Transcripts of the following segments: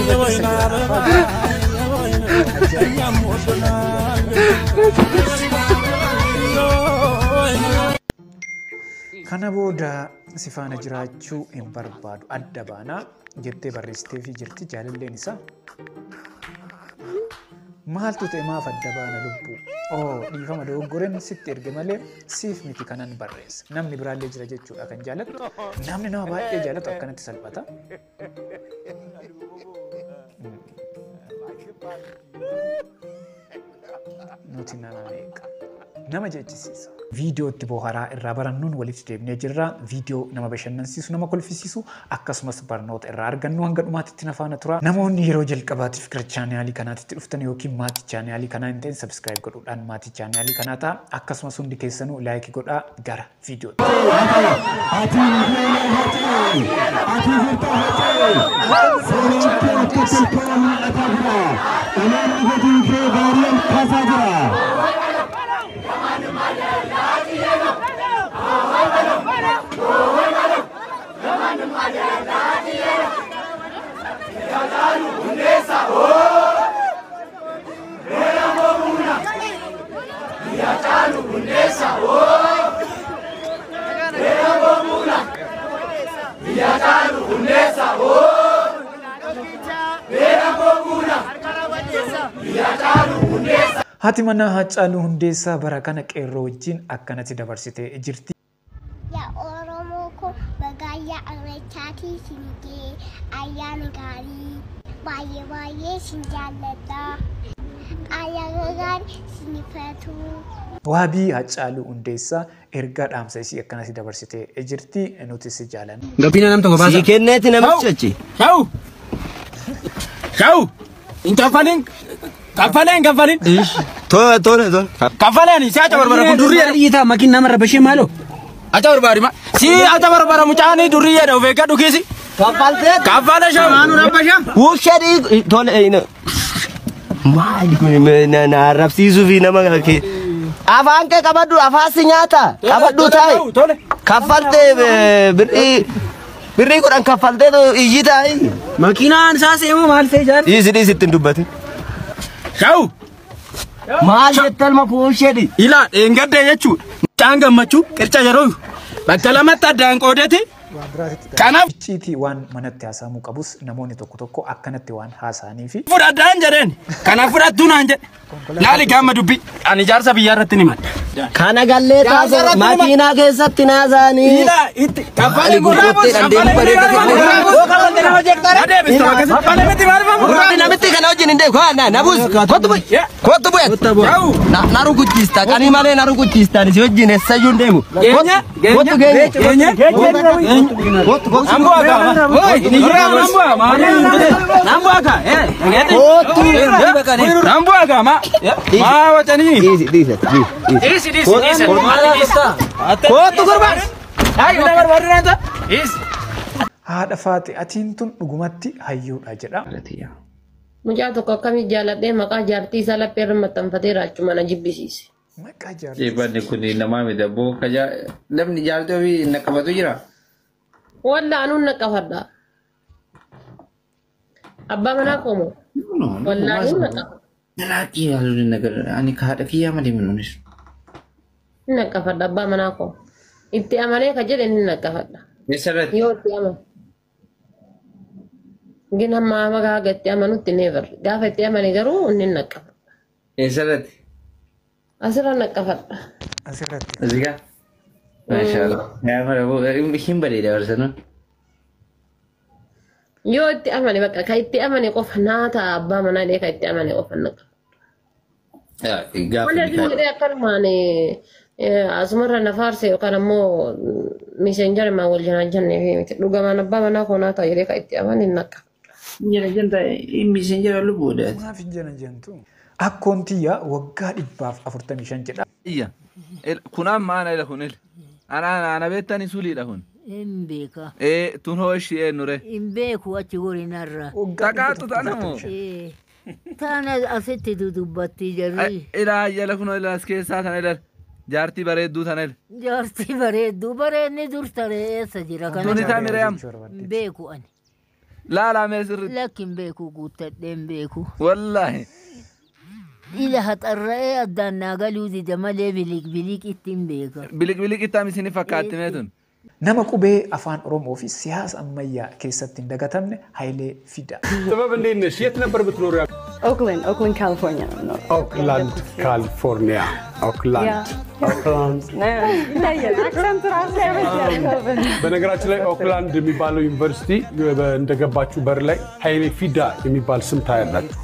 keessa jira. Kana booda si faana jiraachuu hin barbaadu, adda baanaa jettee barreessiteefii jirti jaalalleen isaa. Maaltu ta'e, maaf adda baana lubbuu? Oo, dhiifama, dogoggoreen sitti erge malee siif miti kanan barreesse. Namni biraallee jira jechuudha kan jaalatu. Namni nama baay'ee jaalatu akkanatti salphata. Nuti nama meeqa? Nama jechisiisa. Viidiyoo itti bohaaraa irraa barannuun walitti deebinee jirra. Viidiyoo nama bashannansiisu, nama kolfisiisu, akkasumas barnoota irraa argannu hanga dhumaatitti na faana tura. Namoonni yeroo jalqabaatiif gara chaanaalii kanaatti dhuftan yookiin maatii chaanaalii kanaa hin ta'in, subscribe godhuudhaan maatii chaanaalii kanaa ta'a. Akkasumas hundi keessanuu like godhaa gara viidiyootti. Ati ati jirta hacee seenaan kee akka tilkaa mul'ataa jira. Dhaloonni hojii kee gaarii ol kaasaa jira. Haati manaa Haacaaluu Hundeessaa bara kana qeerroo wajjin akkanatti dabarsitee jirti. Yaa Oromoo koo, baga Irreechaatii isin ga'e, ayyaana gaarii, baay'ee baay'ee isin jaalladha. Ayyaana gaarii isinifatu. Waabii Haacaaluu Hundeessaa ergaa dhaamsa isii akkanatti dabarsitee jirti. Nutis si jaalanna. Gabbina nam tokko baasa. Sii kenneeti namichi achi. Shau! Shau! Hin kaffalin! Kaffalee hin kaffalin! Tole tole tole. Kaffaleen si acha barbara kun durri jedha. Iyyita makin nama rabashee maaloo? Acha barbaadi ma. Si acha barbara mucaanii durri jedha, of eeggadhu kiisi. Kaffaltee. Kaffale shau! Maanu rabashaa? Wushadii tole. Maali kun na arrabsiisuu fi nama kee. Afaan kee qabadhu, afaan si nyaata. Qabadhu taa'i. Tole. Kaffaltee birrii 10 kaffaltee iyyi taa'i. Makiinaan isaa seemoo maal ta'e jaar? Dhiisi dhiisi, ittiin dubbatin. Shau! Maal jette alma fuushedhi? Ilaa dheengaddee jechuudha. Mucaan gammachuu qirca yeroo bakka lamatti addaan qoodeti. Waan biraatitti Kanaaf icciitii waan manatti haasa'amuu qabus namoonni tokko tokko akkanatti waan haasa'anii fi fudhadhaan jedheen. Kanaaf fudhattuu naan jedhe. Laali gaama dubbii. Ani jaarsa biyyaa irratti ni madda. Kana gallee taasisa makiinaa keessatti naasaanii. Ilaa itti kaffalee Gurguruutti dhandheemu bareeda Kaffalee. Namitti kana wajjin hin deemu. Haa na buus. Kottu bu'i. Kottu bu'i. Na rukuchiista. Qanii malee na rukuchiista. Ani si wajjin eessayyuu hin deemu. Geenya. Kottu geenya. Geenya. Kottu kottu. Kottu. Nambu'aa ma. Maa wacanii. Dhiisi dhiisi dhiisi. Dhiisi dhiisi dhiisi. Kottu gurbaa. Dhiisi. Haadha Faate, atiin tun dhugumatti hayyuudha jedha. Mucaa tokko akkamii jaaladhee maqaa jaartii isaa laphee irra maxxanfatee raachuma na jibbisiise. Maqaa jaartii. Banni kun namaa miti abboo. Namni jaartii ofii naqabatu jira. Walla anuun naqafadha. Abbaa manaa koomoo. Wallaahi naqafadha. Nalaaqii halluu nagar ani haadha kiyyaa malee minuunis. Naqafadha abbaa manaa koo. Itti amanee ka jedhe ni naqafadha. Eessarratti? Yoo itti amane. Gin hamma hamma gaafa itti amanutti never. Gaafa itti amane garuu inni naqafadha. Eessarratti? Asirra naqafadha. Asirratti. Asigaa? Maashaallah. Hin bareeda barsanuu. Yoo itti amane, bakka ka itti amane qofa naa ta'a, abbaa manaa illee ka itti amane qofa naqafadha. Gaafa Malee isin jedhee akkanumaan asumarra na faarse yookaan ammoo miseenjarimaan wal janaan jennee fi miti. Dhugamaan abbaa manaa koo naa ta'a jedhee ka itti amane naqa. Jira janta miseenjara lubbuudhaati. Maaf hin jana jentu? Akkoon tiyyaa waggaa 145 jedha. Iyya. Kun amma ana ila kun ila. Ana ana beektani suliidha kun. Hin beeka. Ee, tun hoo ishii eenyure? Hin beeku, achi gorinarra. Waggaa Taqaatu tana moo? Tana asitti dudubbatti jarri. Ilaa jala kun ila as keessaa tana ila. Jaartii bareedduu tana ila. Jaartii bareedduu, bareenni dur taree eessa jira Tuni kana? tamiree am. Hin beeku ani. Laalaa mee sirriitti. Lakki hin beeku guuttadhee hin beeku. Wallaahi. Ila haxarra'ee addaan naa galuu dida malee biliq biliq ittiin beeka. Biliq biliq ittaam isin fakkaatti mee tun. Nama qubee afaan Oromoo fi siyaasa ammayyaa keessatti hin dagatamne Hayilee Fidaa. ጥበብ እንዴት ነሽ? የት ነበር ብትኖሪው? Oakland, Oakland, California. No. ኦክላንድ ካሊፎርኒያ። ኦክላንድ ኦክላንድ። ይታያል። Accent ኡ ራሱ ያበዛል። በነገራችን ላይ ኦክላንድ የሚባለው ዩኒቨርሲቲ እንደገባችሁ በር ላይ ኃይሌ ፊዳ የሚባል ስም ታያላችሁ።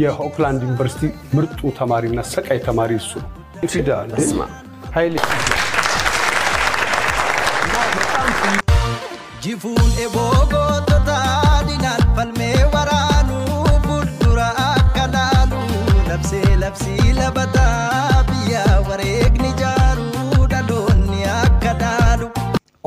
የኦክላንድ ዩኒቨርሲቲ ምርጡ ተማሪና ሰቃይ ተማሪ እሱ ነው። ፊዳ እንዴ! ኃይሌ ፊዳ። Jifuun eboo goototaa dinaan falmee waraanuu fuuldura akka laalu labsee labsii labataa biyya wareegni jaaruu dhaloonni akka dhaalu.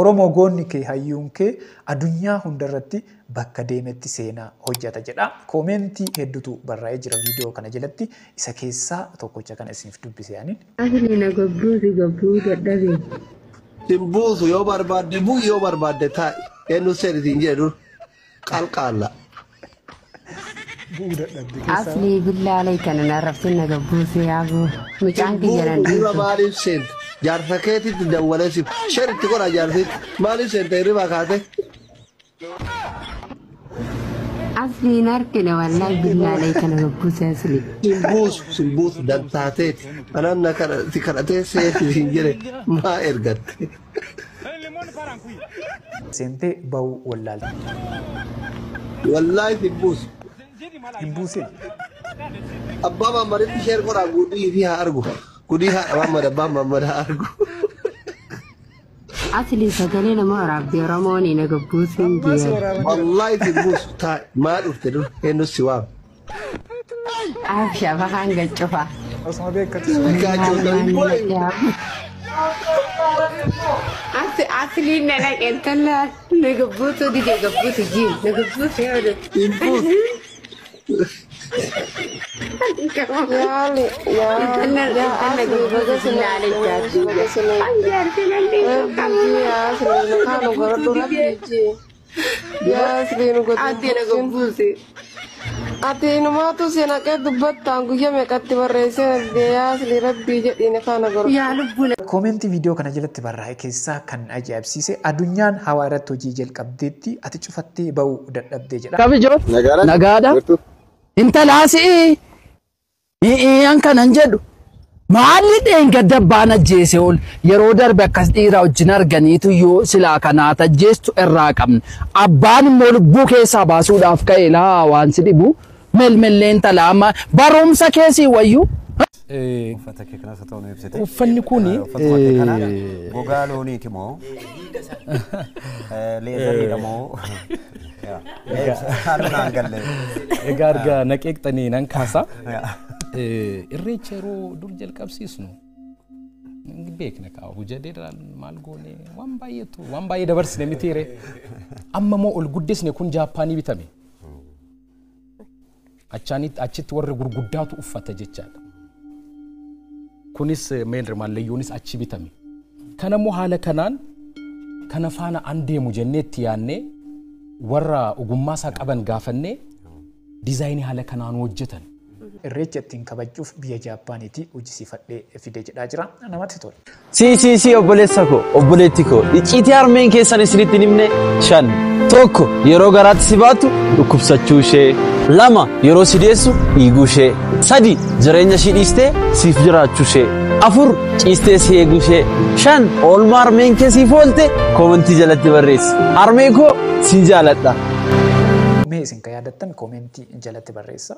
Oromoo goonni kee hayyuun kee addunyaa hundarratti bakka deemetti seenaa hojjeta jedha. Koomentii hedduutu barraa'ee jira viidiyoo kana jalatti isa keessaa tokkocha kana isiniif dubbise aniin. Asli na gabbuuti gabbuu dadhabe. Sin buusu yoo barbaadde bu'i yoo barbaadde taa'i. Eenyu seeritiin jedhu qalqaalla. Bu'uu dadhabde keessaa. Asli billaalay kana na arrabsin na gabbuusi yaaboo. Mucaan kiyya nan Dura dhiisu. maaliif seente? Jaarsa keetitti dawwalee si sheritti godha jaarsitti. Maaliif seente hirribaa kaate? Asli hin argine wallaahi billaalay kana gabbuusi asli. Sin buusu sin buusu dantaateeti. Anaan na si kadhatee seeti jedhe maa ergatte? Seentee ba'uu wallaalte. Wallaahi sin buusu. Hin buusin. Abbaa Mammaditti sheer godhaa gudii fi haa argu. Gudii haadha Mammad abbaa Mammad haa argu. Asli sagalee nama waraabdee Oromoon na gabbuusin jee. Wallaahi sin buusu taa'i maa dhufte dur eenyu si waama? Absha bahaan gaccufa. Osuma beekatu. Asli na dhaqeen tallaa na gabbuutu dide gabbuutu jiin na gabbuusu yaadu. Hin buusu. Yaali, yaa asli baga sinaa baga sinaa. Yaa asli maqaan godhadhu rabbi jee. Yaa asli nu godhu. Ati inumaatu si naqee dubbattaan guyyaa meeqatti barreessee yaa asli rabbii jedhiin afaan godhadhu. Koomentii viidiyoo kana jalatti barraa'e keessaa kan ajaa'ibsiise addunyaan hawaa irratti hojii jalqabdeetti ati cufattee ba'uu dadhabdee jedha. Kabijoo nagaadha. Intala si'i an kanan jedhu maalli dheengadda abbaan ajjeese ol yeroo darbe akkas dhiira wajjin arganiitu yoo silaa kanaa ajjeestu irraa qabna. Abbaan immoo lubbuu keessaa baasuudhaaf ka'e laa waan si dhibu melmellee intala amma barumsa keessii wayyuu. Uffata kee kanas haa ta'u nu ibsite. Uffanni kuni Uffatuma kee kana gogaa looniiti moo leezariidha moo haaluma naan galle. Egaa argaa naqeeqxanii nan kaasa. Irreecha yeroo dur jalqabsiisnu beekna kaa hujadeedhaan maal goone waan baay'eetu waan baay'ee dabarsine mitiire. Amma moo ol guddisne kun Jaappaanii bitame. Achitti warri gurguddaatu uffata jechaadha. Kunis meenri mallayyoonis achi bitame. Kana immoo haala kanaan kana faana an deemu jenneetti yaannee warra ogummaa isaa qaban gaafannee diizaayinii haala kanaan hojjetan. Irreecha ittiin kabajuuf biyya Jaappaaniitii hojjisiifadhee fide jedhaa jira. Namatti tola. Si si si obboleessa koo obboleetti koo icciitii harmeen keessan isinitti hin himne 5 1 yeroo garaatti si baattu dhukkubsachuu ishee 2 yeroo si deessu dhiiguu ishee 3 jireenya ishii dhiistee siif jiraachuu ishee 4 ciistee si eeguu ishee 5 oolmaa harmeen kee siif oolte koomentii jalatti barreessi harmee koo sin jaaladha. Mee isin kan yaadattan koomentii jalatti barreessaa.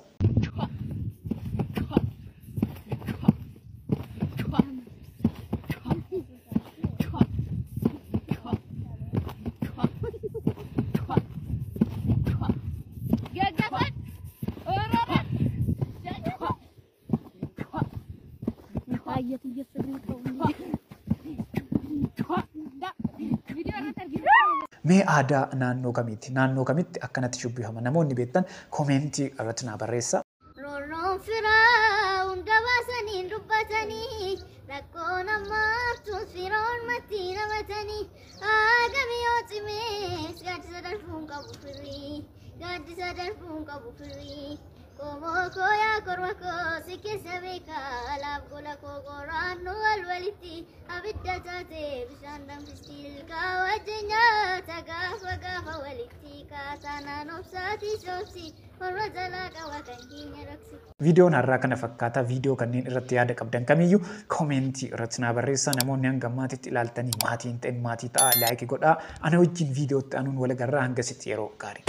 Mee aadaa naannoo kamiiti? Naannoo kamitti akkanatti shubbifama? Namoonni beektan koomentii irratti naa barreessaa. Roorroon firaa hunda baasanii dubbatanii rakkoo namaaftuun firoon matti namatanii haagami yoo cimee gaaddisa darbuun qabu firii Gaaddisa darbuun qabu firii. Qomoo koo yaa korma koo si keessa beekaa alaaf gola koo qoraannu wal walitti abidda taate bishaan danfisti ilkaa wajjin nyaata gaafa gaafa walitti kaataa obsaati soobsi warra jalaa qaba kan keenya dhoksi. Viidiyoon har'aa kana fakkaata. Viidiyoo kanneen irratti yaada qabdan kamiyyuu koomentii irratti naa barreessaa. Namoonni hanga ammaatitti ilaaltanii maatii hin ta'in maatii ta'a, laayikii godhaa. Ana wajjin viidiyootti aanuun wal agarraa, hangasitti yeroo gaarii.